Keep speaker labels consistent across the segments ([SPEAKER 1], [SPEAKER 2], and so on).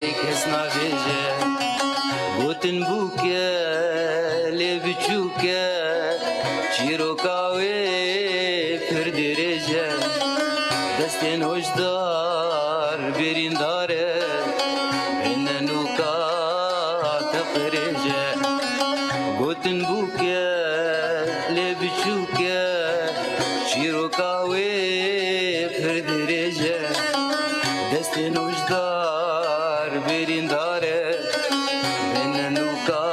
[SPEAKER 1] Kes nabêje gotin bûke lê biçûk e çîroka wê pir dirêj e destên hoşdar birîndar e nenûka te qirêj e gotin bûke lê biçûk e çîroka wê pir dirêj e destên hoşdar birîndar e nenûka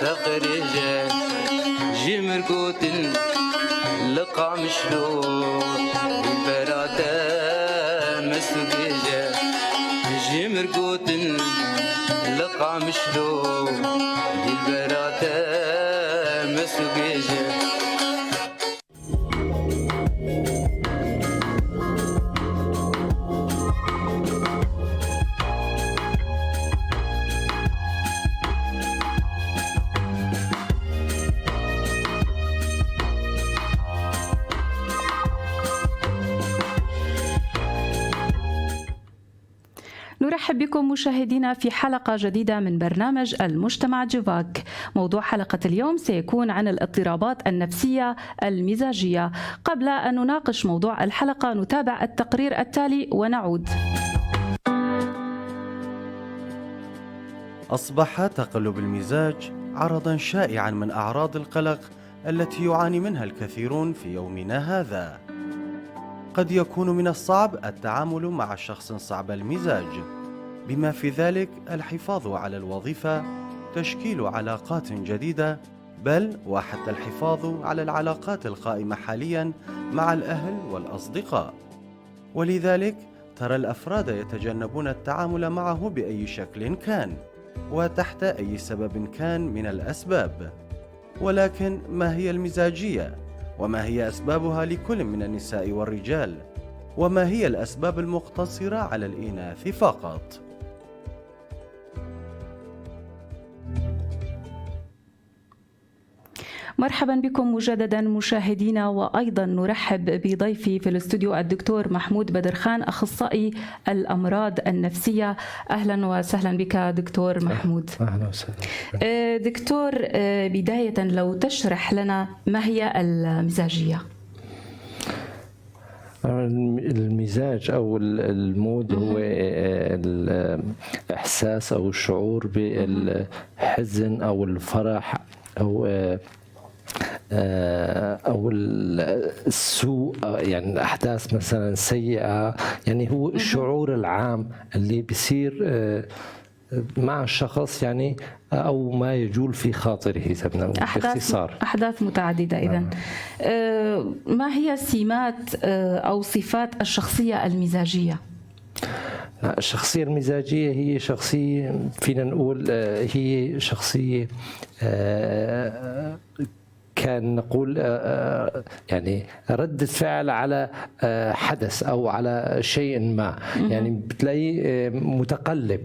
[SPEAKER 1] te qirêj e ji mir gotin li Qamişlo dîlbera te mesûgêj e ji mir gotin li Qamişlo dîlbera te mesûgêj e.
[SPEAKER 2] نرحب بكم مشاهدينا في حلقة جديدة من برنامج المجتمع جيفاك. موضوع حلقة اليوم سيكون عن الاضطرابات النفسية المزاجية. قبل أن نناقش موضوع الحلقة نتابع التقرير التالي ونعود.
[SPEAKER 3] أصبح تقلب المزاج عرضا شائعا من أعراض القلق التي يعاني منها الكثيرون في يومنا هذا. قد يكون من الصعب التعامل مع شخص صعب المزاج، بما في ذلك الحفاظ على الوظيفة، تشكيل علاقات جديدة، بل وحتى الحفاظ على العلاقات القائمة حاليا مع الأهل والأصدقاء. ولذلك ترى الأفراد يتجنبون التعامل معه بأي شكل كان، وتحت أي سبب كان من الأسباب. ولكن ما هي المزاجية؟ وما هي أسبابها لكل من النساء والرجال؟ وما هي الأسباب المقتصرة على الإناث فقط؟
[SPEAKER 2] مرحبا بكم مجددا مشاهدينا، وايضا نرحب بضيفي في الاستوديو الدكتور محمود بدرخان، اخصائي الامراض النفسية. اهلا وسهلا بك دكتور محمود.
[SPEAKER 4] اهلا وسهلا
[SPEAKER 2] دكتور. بداية لو تشرح لنا ما هي المزاجية؟
[SPEAKER 4] المزاج او ال mood هو الاحساس او الشعور بالحزن او الفرح او السوء، يعني احداث مثلا سيئه، يعني هو الشعور العام اللي بيصير مع الشخص، يعني او ما يجول في خاطره اذا بدنا نقول باختصار.
[SPEAKER 2] احداث متعددة. اذا ما هي سمات او صفات الشخصية المزاجية؟
[SPEAKER 4] الشخصية المزاجية هي شخصية، فينا نقول هي شخصية كان نقول يعني ردة فعل على حدث أو على شيء ما، يعني بتلاقيه متقلب،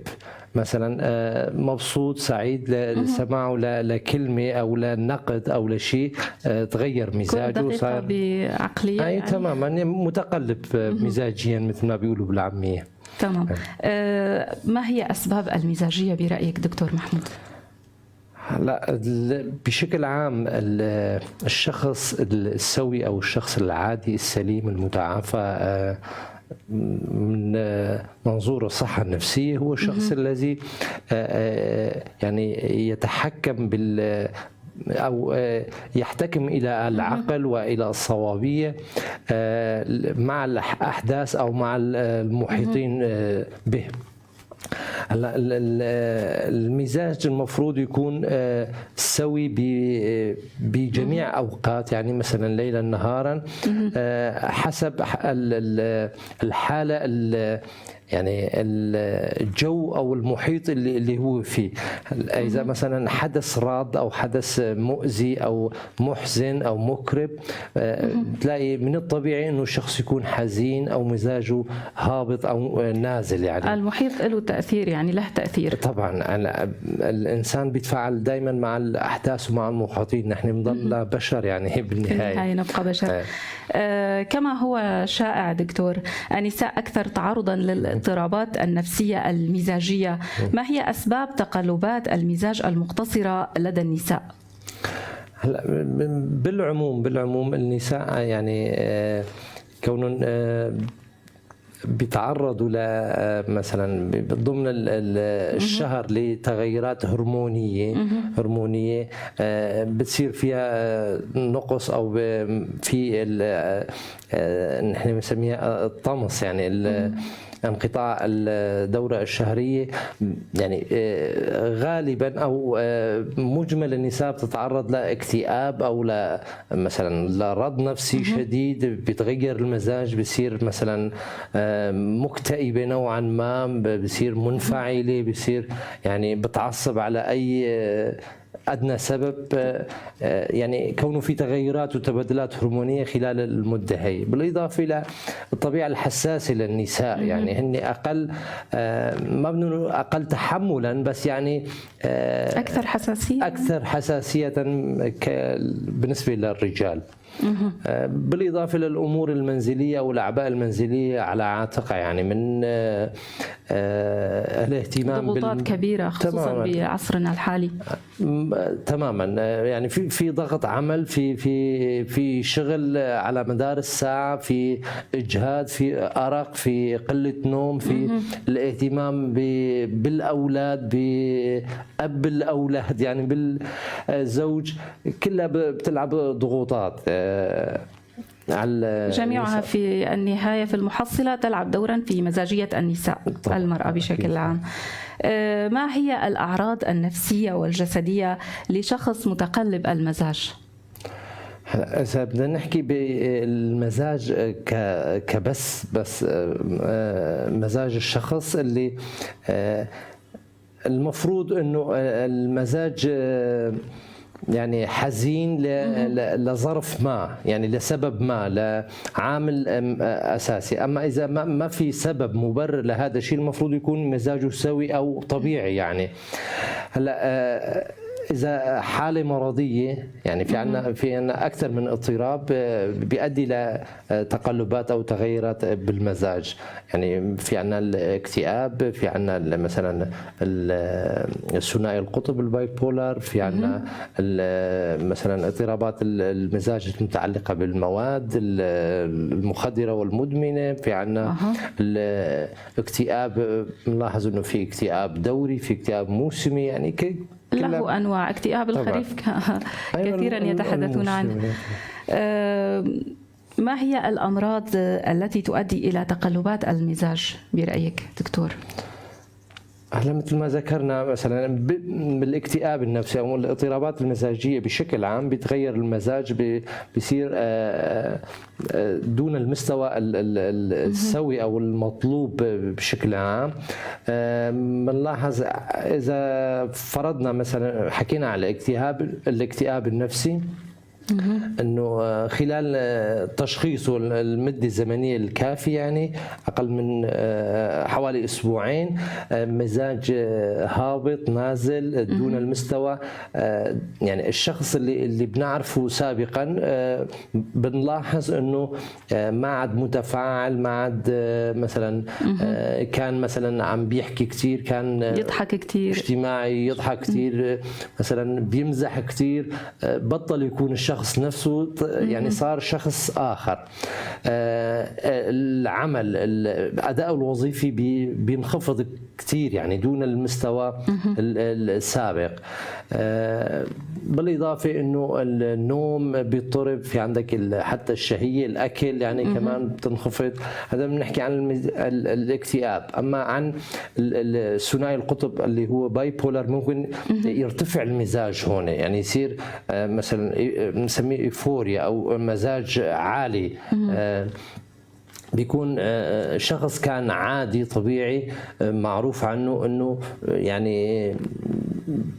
[SPEAKER 4] مثلا مبسوط سعيد لسماعه لكلمة أو لنقد أو لشيء، تغير مزاجه.
[SPEAKER 2] كل دقيقة بعقلية.
[SPEAKER 4] أي يعني. تماما، متقلب مزاجيا مثل ما بيقولوا بالعامية.
[SPEAKER 2] تمام. ما هي أسباب المزاجية برأيك دكتور محمود؟
[SPEAKER 4] لا، بشكل عام الشخص السوي او الشخص العادي السليم المتعافى من منظور الصحة النفسية هو الشخص الذي يعني يتحكم بال أو يحتكم إلى العقل وإلى الصوابية مع الأحداث أو مع المحيطين به. هلا المزاج المفروض يكون سوي بجميع اوقات، يعني مثلا ليلا نهارا، حسب الحالة، يعني الجو او المحيط اللي هو فيه. اذا مثلا حدث راض او حدث مؤذي او محزن او مكرب، بتلاقي من الطبيعي انه الشخص يكون حزين او مزاجه هابط او نازل. يعني
[SPEAKER 2] المحيط له تاثير، يعني له تاثير.
[SPEAKER 4] طبعا الانسان بيتفاعل دائما مع الاحداث ومع المحيطين، نحن بنضل بشر يعني بالنهاية.
[SPEAKER 2] بالنهاية نبقى بشر. كما هو شائع دكتور، النساء اكثر تعرضا للاضطرابات الاضطرابات النفسية المزاجية. ما هي أسباب تقلبات المزاج المقتصرة لدى النساء؟
[SPEAKER 4] هلا بالعموم النساء يعني كونهم بيتعرضوا ل مثلا ضمن الشهر لتغيرات هرمونيه بتصير فيها نقص او في نحن بنسميها الطمس، يعني انقطاع الدورة الشهرية. يعني غالبا أو مجمل النساء بتتعرض لاكتئاب أو مثلا لرد نفسي شديد، بيتغير المزاج، بصير مثلا مكتئبة نوعا ما، بصير منفعلة، بصير يعني بتعصب على أي أدنى سبب، يعني كونه في تغيرات وتبادلات هرمونية خلال المدة هي، بالإضافة إلى الطبيعة الحساسة للنساء، يعني هن أقل ما بدنا أقل تحملا، بس يعني
[SPEAKER 2] أكثر حساسية،
[SPEAKER 4] أكثر حساسية بالنسبة للرجال. بالإضافة للأمور المنزلية والأعباء المنزلية على عاتقها، يعني من الاهتمام
[SPEAKER 2] ضغوطات كبيرة خصوصا بعصرنا الحالي.
[SPEAKER 4] تماما، يعني في ضغط عمل، في في في شغل على مدار الساعة، في إجهاد، في أرق، في قلة نوم، في الاهتمام بالأولاد، بأب الأولاد، يعني بالزوج، كلها بتلعب ضغوطات على
[SPEAKER 2] جميعها في النهاية في المحصلة تلعب دورا في مزاجية النساء. طبعا. المرأة بشكل عام. ما هي الأعراض النفسية والجسدية لشخص متقلب المزاج؟
[SPEAKER 4] إذا بدنا نحكي بالمزاج كبس بس مزاج الشخص اللي المفروض إنه المزاج يعني حزين لظرف ما، يعني لسبب ما، لعامل اساسي. اما اذا ما في سبب مبرر لهذا الشيء المفروض يكون مزاجه سوي او طبيعي. يعني هلا اذا حاله مرضية، يعني في عندنا اكثر من اضطراب بيؤدي لتقلبات او تغيرات بالمزاج. يعني في عندنا الاكتئاب، في عندنا مثلا الثنائي القطب ال bipolar، في عندنا مثلا اضطرابات المزاج المتعلقة بالمواد المخدره والمدمنه، في عندنا الاكتئاب، بنلاحظ انه في اكتئاب دوري، في اكتئاب موسمي، يعني
[SPEAKER 2] له أنواع. اكتئاب الخريف كثيرا يتحدثون عنه. ما هي الأمراض التي تؤدي إلى تقلبات المزاج برأيك دكتور؟
[SPEAKER 4] هلا مثل ما ذكرنا مثلا بالاكتئاب النفسي او الاضطرابات المزاجية بشكل عام بيتغير المزاج، بيصير دون المستوى السوي او المطلوب بشكل عام. بنلاحظ اذا فرضنا مثلا حكينا على الاكتئاب النفسي، انه خلال تشخيصه المدة الزمنية الكافيه، يعني اقل من حوالي اسبوعين، مزاج هابط نازل دون المستوى. يعني الشخص اللي بنعرفه سابقا بنلاحظ انه ما عاد متفاعل، ما عاد مثلا كان مثلا عم بيحكي كثير، كان
[SPEAKER 2] يضحك كثير،
[SPEAKER 4] اجتماعي، يضحك كثير، مثلا بيمزح كثير، بطل يكون الشخص نفسه، يعني صار شخص آخر. العمل، الأداء الوظيفي بينخفض كثير، يعني دون المستوى السابق. بالإضافة أنه النوم بيضطرب، في عندك حتى الشهية، الأكل يعني كمان بتنخفض. هذا بنحكي عن الاكتئاب. أما عن الثنائي القطب اللي هو bipolar، ممكن يرتفع المزاج هون، يعني يصير مثلا بنسميه euphoria او مزاج عالي. بيكون شخص كان عادي طبيعي، معروف عنه انه يعني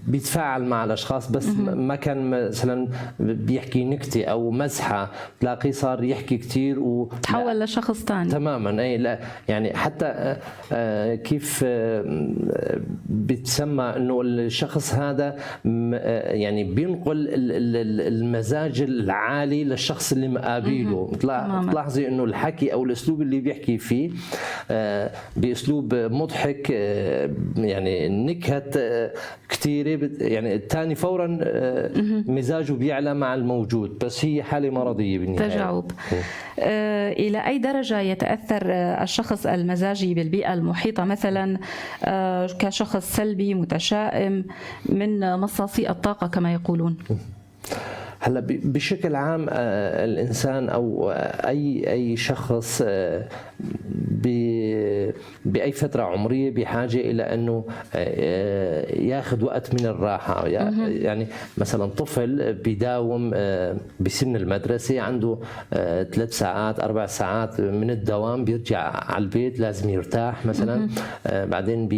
[SPEAKER 4] بيتفاعل مع الاشخاص، بس ما كان مثلا بيحكي نكتة او مزحة، تلاقيه صار يحكي كثير و
[SPEAKER 2] تحول لشخص ثاني
[SPEAKER 4] تماما. اي لا يعني حتى كيف بتسمى انه الشخص هذا يعني بينقل المزاج العالي للشخص اللي مقابله. تلاحظي انه الحكي او الاسلوب اللي بيحكي فيه باسلوب مضحك، يعني نكهة كثيرة، يعني الثاني فورا مزاجه بيعلى مع الموجود، بس هي حاله مرضية بالنهاية.
[SPEAKER 2] تجاوب. الى اي درجه يتاثر الشخص المزاجي بالبيئة المحيطة، مثلا كشخص سلبي متشائم من مصاصي الطاقة كما يقولون؟
[SPEAKER 4] هلا بشكل عام الانسان او اي شخص باي فترة عمرية بحاجة الى انه ياخذ وقت من الراحة. يعني مثلا طفل بيداوم بسن المدرسة، عنده 3 ساعات 4 ساعات من الدوام، بيرجع على البيت لازم يرتاح مثلا، بعدين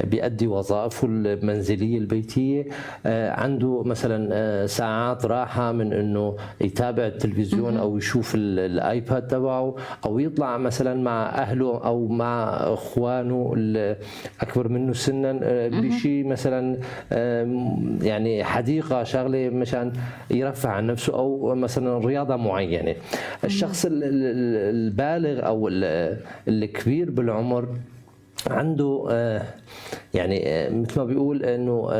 [SPEAKER 4] بيأدي وظائفه المنزلية البيتية، عنده مثلا ساعات راحة من انه يتابع التلفزيون او يشوف الايباد تبعه، او يطلع مثلا مع اهله او مع اخوانه الاكبر منه سنا بشيء مثلا، يعني حديقة، شغله مشان يرفع عن نفسه، او مثلا رياضة معينة. الشخص البالغ او الكبير بالعمر عنده يعني مثل ما بيقول انه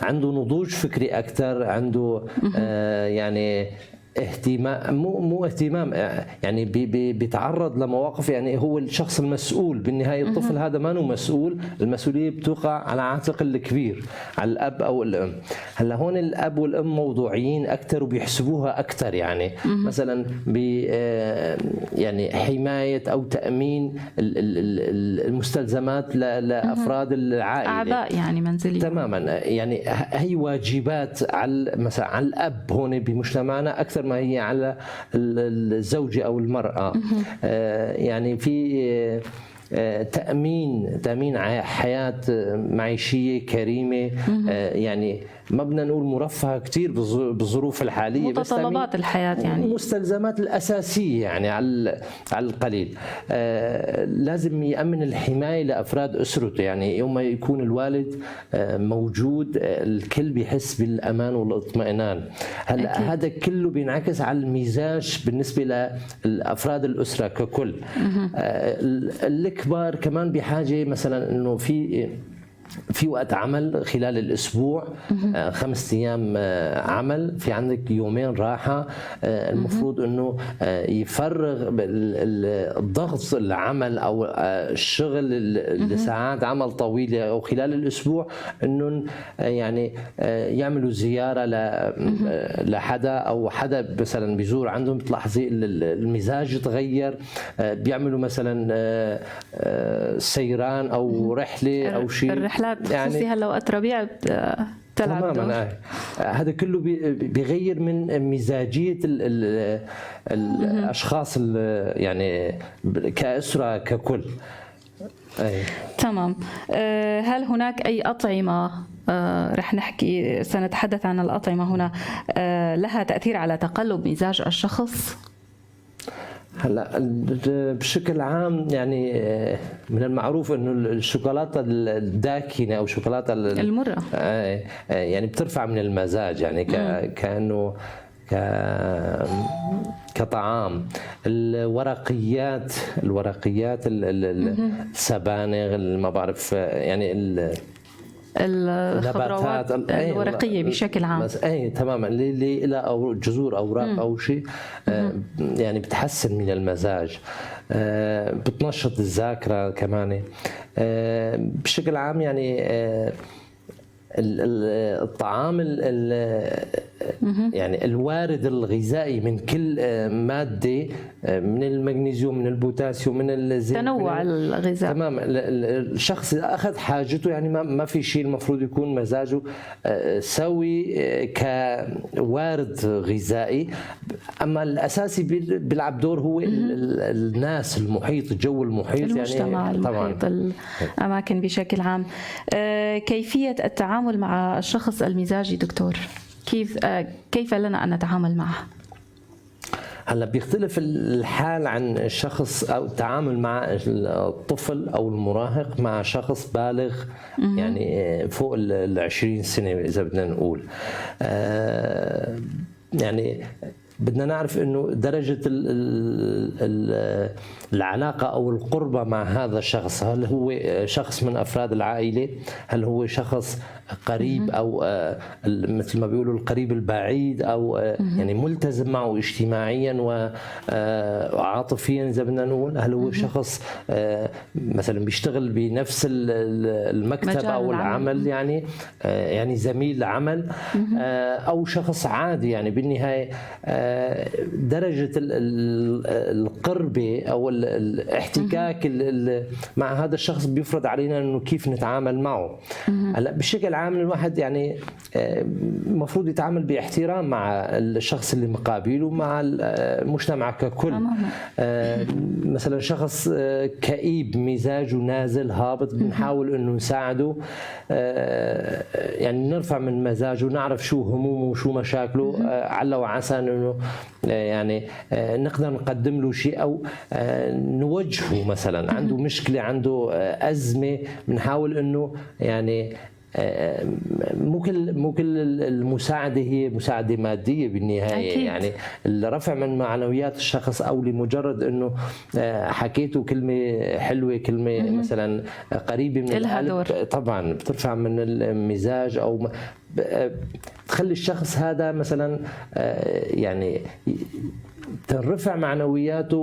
[SPEAKER 4] عنده نضوج فكري اكثر، عنده يعني اهتمام، مو اهتمام، يعني بيتعرض لمواقف، يعني هو الشخص المسؤول بالنهاية. الطفل هذا ما هو مسؤول، المسؤولية بتوقع على عاتق الكبير، على الاب او الام. هلا هون الاب والام موضوعيين اكثر وبيحسبوها اكثر، يعني مثلا ب يعني حماية او تامين المستلزمات لافراد العائلة،
[SPEAKER 2] اعباء يعني منزلية
[SPEAKER 4] تماما. يعني هي واجبات على مثلا على الاب هون بمجتمعنا اكثر ما هي على الزوجة أو المرأة. يعني في تأمين حياة معيشية كريمة، يعني ما بدنا نقول مرفهة كثير بالظروف الحالية،
[SPEAKER 2] بس متطلبات الحياة، يعني
[SPEAKER 4] المستلزمات الأساسية يعني على القليل. لازم يأمن الحماية لأفراد أسرته، يعني يوم ما يكون الوالد موجود الكل بيحس بالأمان والاطمئنان. هلا هذا كله بينعكس على المزاج بالنسبة لأفراد الأسرة ككل. الكبار كمان بحاجة مثلا إنه في وقت عمل خلال الأسبوع، 5 أيام عمل، في عندك يومين راحة. المفروض أنه يفرغ الضغط العمل أو الشغل لساعات عمل طويلة أو خلال الأسبوع، أنه يعني يعملوا زيارة لحدا، أو حدا مثلا بيزور عندهم، بتلاحظي المزاج يتغير، بيعملوا مثلا سيران أو رحلة أو شيء.
[SPEAKER 2] الرحلات يعني خصوصي هلا وقت ربيع بتلعب
[SPEAKER 4] تماما. هذا كله بيغير من مزاجيه الاشخاص يعني كاسره ككل.
[SPEAKER 2] تمام. هل هناك اي اطعمه، رح نحكي سنتحدث عن الاطعمة هنا، لها تاثير على تقلب مزاج الشخص؟
[SPEAKER 4] هلا بشكل عام يعني من المعروف انه الشوكولاتة الداكنة او الشوكولاتة
[SPEAKER 2] المرة
[SPEAKER 4] يعني بترفع من المزاج، يعني كانه كطعام. الورقيات السبانخ، ما بعرف يعني
[SPEAKER 2] الخضروات الورقية بشكل عام.
[SPEAKER 4] اي تماما، اللي لها أو جذور اوراق او شيء، يعني بتحسن من المزاج، بتنشط الذاكرة كمان. بشكل عام يعني الطعام يعني الوارد الغذائي من كل مادة، من المغنيسيوم، من البوتاسيوم، من الزنك،
[SPEAKER 2] تنوع الغذاء.
[SPEAKER 4] تمام. الشخص اذا اخذ حاجته يعني ما في شيء، المفروض يكون مزاجه سوي كوارد غذائي. اما الاساسي بيلعب دور هو الناس، المحيط، الجو المحيط،
[SPEAKER 2] المجتمع
[SPEAKER 4] يعني طبعا
[SPEAKER 2] المحيط، الأماكن بشكل عام. كيفية التعامل مع الشخص المزاجي دكتور، كيف لنا أن نتعامل معه؟
[SPEAKER 4] هلا بيختلف الحال عن الشخص او التعامل مع الطفل او المراهق مع شخص بالغ، يعني فوق ال 20 سنة اذا بدنا نقول. يعني بدنا نعرف انه درجه ال ال العلاقة او القربة مع هذا الشخص، هل هو شخص من افراد العائلة؟ هل هو شخص قريب او مثل ما بيقولوا القريب البعيد، او يعني ملتزم معه اجتماعيا وعاطفيا اذا بدنا نقول؟ هل هو شخص مثلا بيشتغل بنفس المكتب او العمل، يعني زميل عمل، او شخص عادي؟ يعني بالنهاية درجه القربة او الاحتكاك مع هذا الشخص بيفرض علينا انه كيف نتعامل معه. هلا بشكل عام الواحد يعني المفروض يتعامل باحترام مع الشخص اللي مقابله، مع المجتمع ككل. مثلا شخص كئيب، مزاجه نازل هابط، بنحاول انه نساعده، يعني نرفع من مزاجه، نعرف شو همومه وشو مشاكله، عل وعسى انه يعني نقدر نقدم له شيء او نوجهه. مثلا عنده مشكلة، عنده ازمة، بنحاول انه يعني مو كل المساعدة هي مساعدة مادية بالنهايه. أكيد. يعني الرفع من معنويات الشخص او لمجرد انه حكيته كلمة حلوه، كلمة مثلا قريبه من
[SPEAKER 2] القلب،
[SPEAKER 4] طبعا بترفع من المزاج او تخلي الشخص هذا مثلا يعني تنرفع معنوياته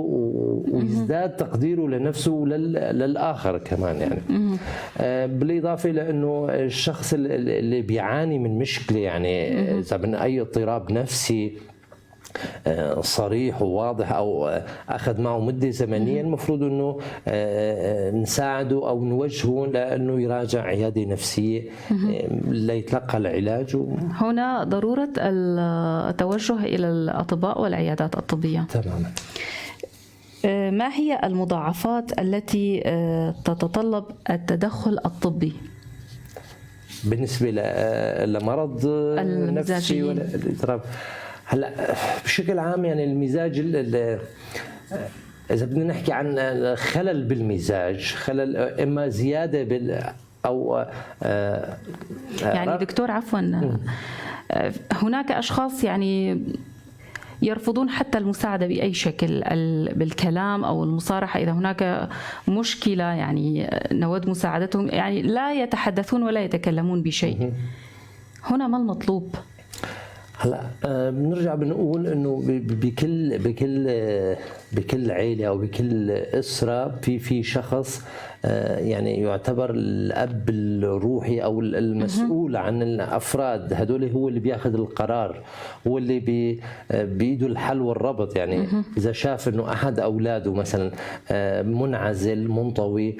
[SPEAKER 4] ويزداد تقديره لنفسه وللاخر كمان. يعني بالاضافة لانه الشخص اللي بيعاني من مشكله، يعني اذا من اي اضطراب نفسي صريح وواضح او اخذ معه مده زمنيه، المفروض انه نساعده او نوجهه لانه يراجع عيادة نفسية ليتلقى العلاج.
[SPEAKER 2] هنا ضرورة التوجه الى الاطباء والعيادات الطبية.
[SPEAKER 4] تماما.
[SPEAKER 2] ما هي المضاعفات التي تتطلب التدخل الطبي؟
[SPEAKER 4] بالنسبة لمرض نفسي ولا الاضطراب؟ هلا بشكل عام يعني المزاج، اذا بدنا نحكي عن خلل بالمزاج، خلل اما زيادة بال او
[SPEAKER 2] يعني دكتور عفوا، هناك اشخاص يعني يرفضون حتى المساعدة بأي شكل، بالكلام أو المصارحة، إذا هناك مشكلة يعني نود مساعدتهم، يعني لا يتحدثون ولا يتكلمون بشيء. هنا ما المطلوب؟
[SPEAKER 4] هلا بنرجع بنقول انه بكل عيله او بكل اسره في شخص يعني يعتبر الاب الروحي او المسؤول عن الافراد هدول، هو اللي بياخذ القرار، هو اللي بايده الحل والربط. يعني اذا شاف انه احد اولاده مثلا منعزل، منطوي،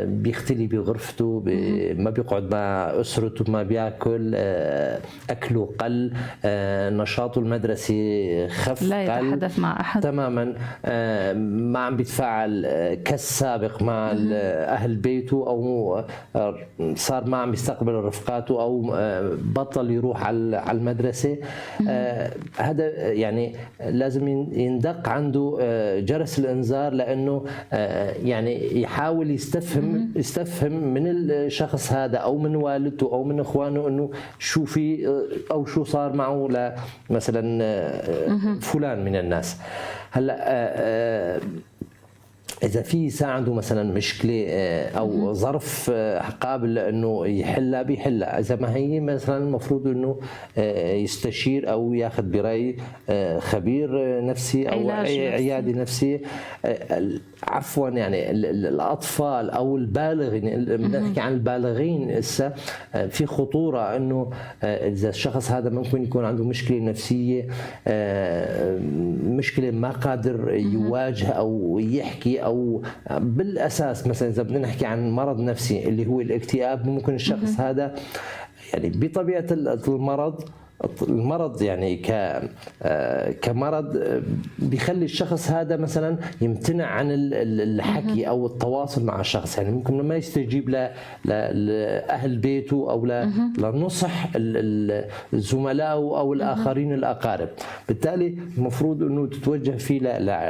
[SPEAKER 4] بيختلي بغرفته، ما بيقعد مع اسرته، ما بياكل، اكله قل، نشاطه المدرسي خف،
[SPEAKER 2] لا يتحدث مع احد.
[SPEAKER 4] تماما، ما عم بيتفاعل كالسابق مع اهل بيته، او صار ما عم يستقبل رفقاته، او بطل يروح على المدرسه، هذا يعني لازم يندق عنده جرس الانذار، لانه يعني يحاول يستفهم من الشخص هذا او من والدته او من اخوانه انه شو في او شو صار معه مثلا فلان من الناس. هلا اذا في يساعده مثلا مشكلة او ظرف قابل لانه يحلها بيحلها، اذا ما هي مثلا المفروض انه يستشير او ياخذ براي خبير نفسي او عيادة نفسية. عفوا يعني الاطفال او البالغين، بنحكي عن البالغين هسه في خطورة انه اذا الشخص هذا ممكن يكون عنده مشكلة نفسية، مشكلة ما قادر يواجه او يحكي، او بالاساس مثلا اذا بدنا نحكي عن مرض نفسي اللي هو الاكتئاب، ممكن الشخص هذا يعني بطبيعة المرض يعني كمرض بيخلي الشخص هذا مثلا يمتنع عن الحكي او التواصل مع الشخص، يعني ممكن ما يستجيب لاهل بيته او لنصح زملائه او الاخرين الاقارب، بالتالي المفروض انه تتوجه فيه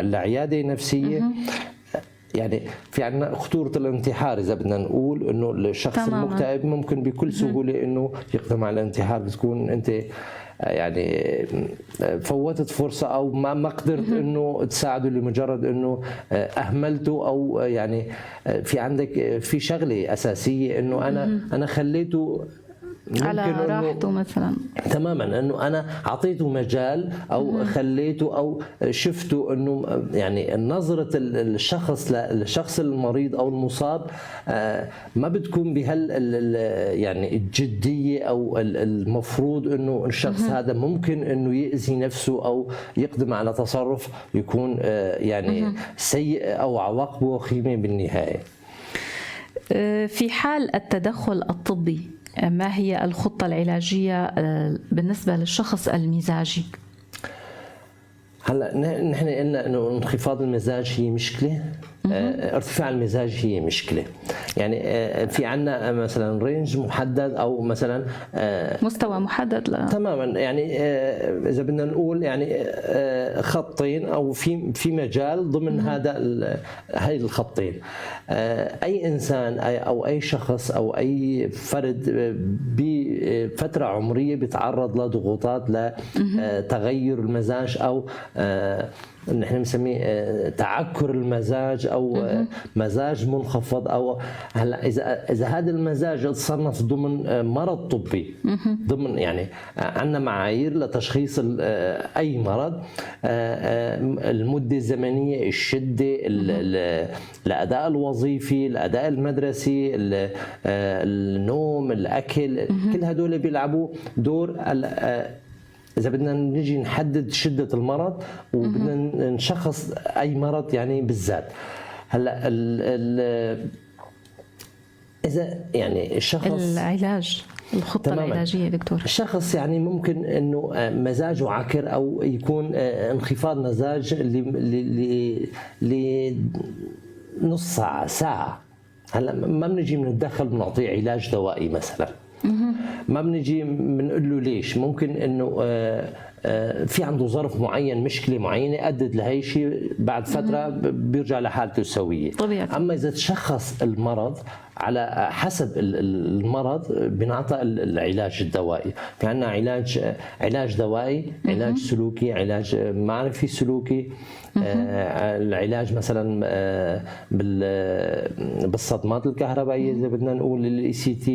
[SPEAKER 4] لعياده نفسية. يعني في عندنا خطورة الانتحار، إذا بدنا نقول إنه الشخص المكتئب ممكن بكل سهولة إنه يقدم على الانتحار، بتكون أنت يعني فوتت فرصة أو ما قدرت إنه تساعده لمجرد إنه أهملته، أو يعني في عندك في شغلة أساسية إنه أنا خليته
[SPEAKER 2] على راحته مثلا،
[SPEAKER 4] تماما، انه انا اعطيته مجال او خليته او شفته انه يعني نظره الشخص للشخص المريض او المصاب ما بتكون بهال يعني الجدية او المفروض انه الشخص هذا ممكن انه يأذي نفسه او يقدم على تصرف يكون يعني سيء او عواقبه وخيمة بالنهاية.
[SPEAKER 2] في حال التدخل الطبي، ما هي الخطة العلاجية بالنسبة للشخص المزاجي؟
[SPEAKER 4] هلا نحن قلنا انه انخفاض المزاج هي مشكلة، ارتفاع المزاج هي مشكلة، يعني في عندنا مثلا range محدد او مثلا
[SPEAKER 2] مستوى محدد لا.
[SPEAKER 4] تماما، يعني اذا بدنا نقول يعني خطين او في مجال ضمن هذا هاي الخطين. اي انسان او اي شخص او اي فرد بفترة عمرية بيتعرض لضغوطات لتغير المزاج او نحن بنسميه تعكر المزاج او مزاج منخفض، او هلا اذا هذا المزاج تصنف ضمن مرض طبي، ضمن يعني عندنا معايير لتشخيص اي مرض، المدة الزمنية، الشدة، الاداء الوظيفي، الاداء المدرسي، النوم، الاكل، كل هدول بيلعبوا دور. إذا بدنا نجي نحدد شدة المرض وبدنا نشخص أي مرض يعني بالذات. هلا إذا يعني الشخص
[SPEAKER 2] العلاج، الخطة العلاجية دكتور،
[SPEAKER 4] الشخص يعني ممكن إنه مزاجه عكر أو يكون انخفاض مزاج لنص ساعة ساعة. هلا ما بنجي بنتدخل بنعطيه علاج دوائي مثلا، ما بنجي بنقول له ليش، ممكن انه في عنده ظرف معين، مشكلة معينة ادت لهي الشيء، بعد فترة بيرجع لحالته السوية
[SPEAKER 2] طبيعي.
[SPEAKER 4] اما اذا تشخص المرض على حسب المرض بنعطى العلاج الدوائي، في عندنا علاج دوائي، علاج سلوكي، علاج معرفي سلوكي، العلاج مثلا بالصدمات الكهربائية اذا بدنا نقول ال ECT،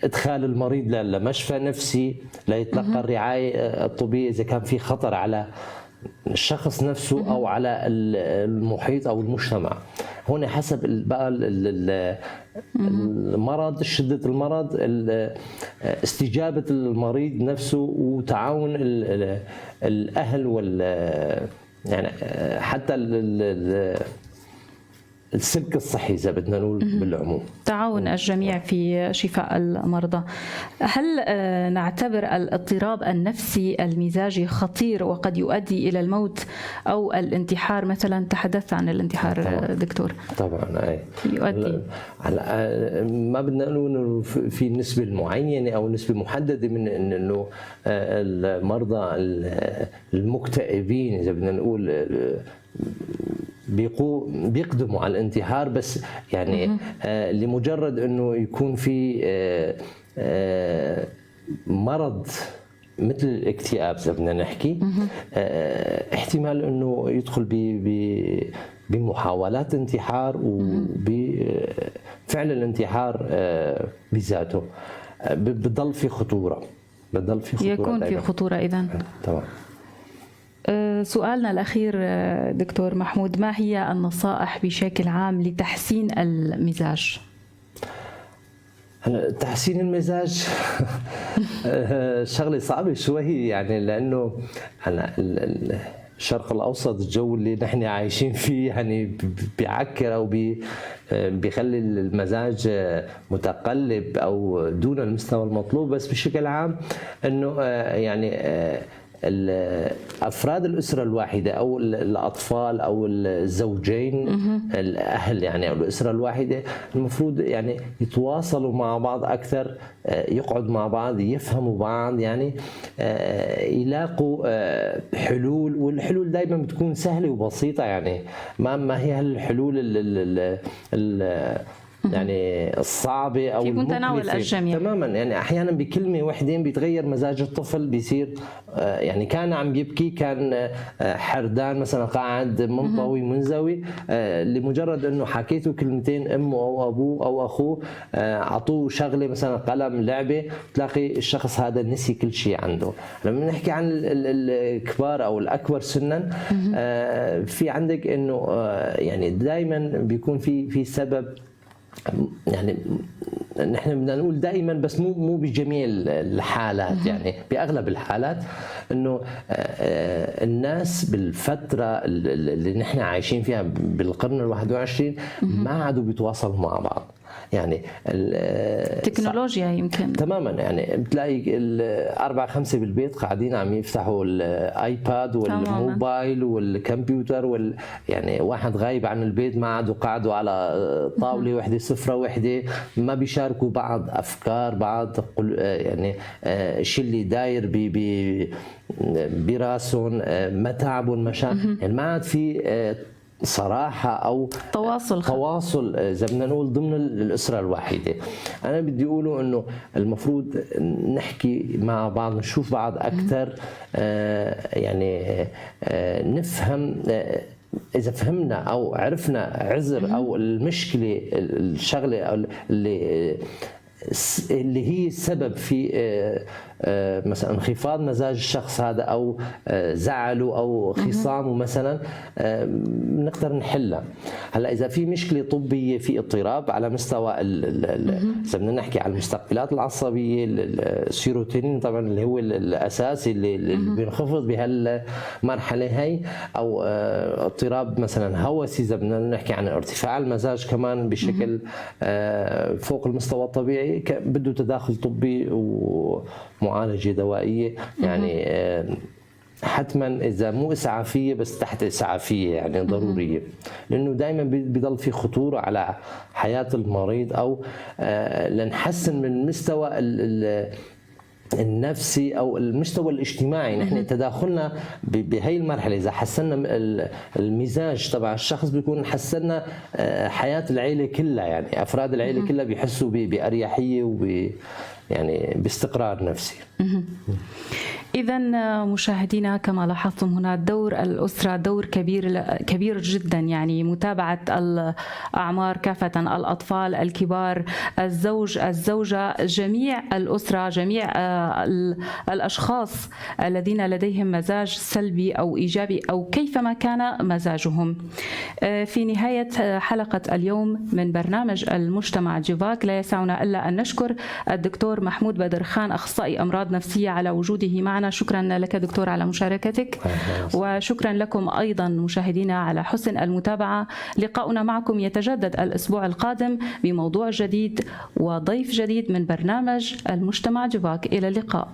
[SPEAKER 4] ادخال المريض لمشفى نفسي ليتلقى الرعاية الطبية اذا كان في خطر على الشخص نفسه او على المحيط او المجتمع. هون حسب بقى المرض، شده المرض، استجابة المريض نفسه وتعاون الاهل وال يعني حتى السلك الصحي اذا بدنا نقول بالعموم،
[SPEAKER 2] تعاون الجميع في شفاء المرضى. هل نعتبر الاضطراب النفسي المزاجي خطير وقد يؤدي الى الموت او الانتحار مثلا؟ تحدثت عن الانتحار
[SPEAKER 4] طبعاً.
[SPEAKER 2] دكتور.
[SPEAKER 4] طبعا اي
[SPEAKER 2] يؤدي.
[SPEAKER 4] هلا ما بدنا نقول انه في نسبه معينة او نسبه محددة من انه المرضى المكتئبين اذا بدنا نقول بيقدموا على الانتحار، بس يعني لمجرد انه يكون في مرض مثل الاكتئاب اذا بدنا نحكي، احتمال انه يدخل بمحاولات انتحار وبفعل الانتحار بذاته. بتضل في خطورة، بتضل في خطورة،
[SPEAKER 2] يكون في
[SPEAKER 4] دايماً.
[SPEAKER 2] خطورة إذا.
[SPEAKER 4] تمام.
[SPEAKER 2] سؤالنا الأخير دكتور محمود، ما هي النصائح بشكل عام لتحسين المزاج؟
[SPEAKER 4] هلا تحسين المزاج شغله صعبة شوي، يعني لانه هلا الشرق الاوسط، الجو اللي نحن عايشين فيه يعني بيعكر او بيخلي المزاج متقلب او دون المستوى المطلوب. بس بشكل عام انه يعني افراد الاسرة الواحدة او الاطفال او الزوجين، الاهل يعني او الاسرة الواحده، المفروض يعني يتواصلوا مع بعض اكثر، يقعد مع بعض، يفهموا بعض، يعني يلاقوا حلول، والحلول دائما بتكون سهلة وبسيطه، يعني ما هي هالحلول ال ال ال يعني الصعبة او
[SPEAKER 2] في متناول
[SPEAKER 4] المكلفة.
[SPEAKER 2] الجميع.
[SPEAKER 4] تماما، يعني احيانا بكلمه وحده بيتغير مزاج الطفل، بيصير يعني كان عم يبكي، كان حردان مثلا، قاعد منطوي منزوي، لمجرد انه حكيته كلمتين امه او ابوه او اخوه، اعطوه شغله مثلا قلم، لعبه، تلاقي الشخص هذا نسي كل شيء عنده. لما نحكي عن الكبار او الاكبر سنا، في عندك انه يعني دائما بيكون في سبب، يعني نحن بدنا نقول دائما بس مو بجميع الحالات، يعني باغلب الحالات انه الناس بالفترة اللي نحن عايشين فيها بالقرن ال21 ما عادوا بيتواصلوا مع بعض، يعني
[SPEAKER 2] تكنولوجيا يمكن.
[SPEAKER 4] تماما، يعني بتلاقي الأربعة خمسة بالبيت قاعدين عم يفتحوا ال iPad والموبايل والكمبيوتر يعني واحد غايب عن البيت، ما عادوا قعدوا على طاولة وحدة، سفرة وحدة، ما بيشاركوا بعض أفكار بعض، يعني الشيء اللي داير ب ب براسهم، متاعبهم، مشاكل، يعني ما عاد في صراحة أو
[SPEAKER 2] تواصل.
[SPEAKER 4] تواصل إذا بدنا نقول ضمن الأسرة الواحدة. أنا بدي أقوله إنه المفروض نحكي مع بعض، نشوف بعض أكثر، يعني نفهم. إذا فهمنا أو عرفنا عذر أو المشكلة، الشغلة أو اللي هي السبب في مثلا انخفاض مزاج الشخص هذا او زعله او خصامه مثلا، بنقدر نحلها. هلا اذا في مشكلة طبيه، في اضطراب على مستوى، اذا بدنا نحكي على المستقبلات العصبيه، السيروتونين طبعا اللي هو الاساسي اللي بينخفض بهالمرحلة هي، او اضطراب مثلا هوسي، اذا بدنا نحكي عن ارتفاع المزاج كمان بشكل فوق المستوى الطبيعي، بده تداخل طبي ومعالجة دوائيه، يعني حتما اذا مو اسعافيه بس تحت اسعافيه، يعني ضرورية، لانه دائما بيضل في خطورة على حياة المريض، او لنحسن من مستوى النفسي او المستوى الاجتماعي. نحن تداخلنا بهي المرحله، اذا حسنا المزاج تبع الشخص بيكون حسنا حياة العيلة كلها، يعني افراد العيلة كلها بيحسوا باريحية وب يعني باستقرار نفسي.
[SPEAKER 2] إذا مشاهدينا، كما لاحظتم هنا دور الأسرة دور كبير كبير جدا، يعني متابعة الأعمار كافة، الأطفال، الكبار، الزوج، الزوجة، جميع الأسرة، جميع الأشخاص الذين لديهم مزاج سلبي أو إيجابي أو كيفما كان مزاجهم. في نهاية حلقة اليوم من برنامج المجتمع جيفاك، لا يسعنا إلا أن نشكر الدكتور محمود بدرخان، أخصائي أمراض نفسية، على وجوده معنا. شكرا لك دكتور على مشاركتك، وشكرا لكم أيضا مشاهدينا على حسن المتابعة. لقاؤنا معكم يتجدد الأسبوع القادم بموضوع جديد وضيف جديد من برنامج المجتمع جيفاك. إلى اللقاء.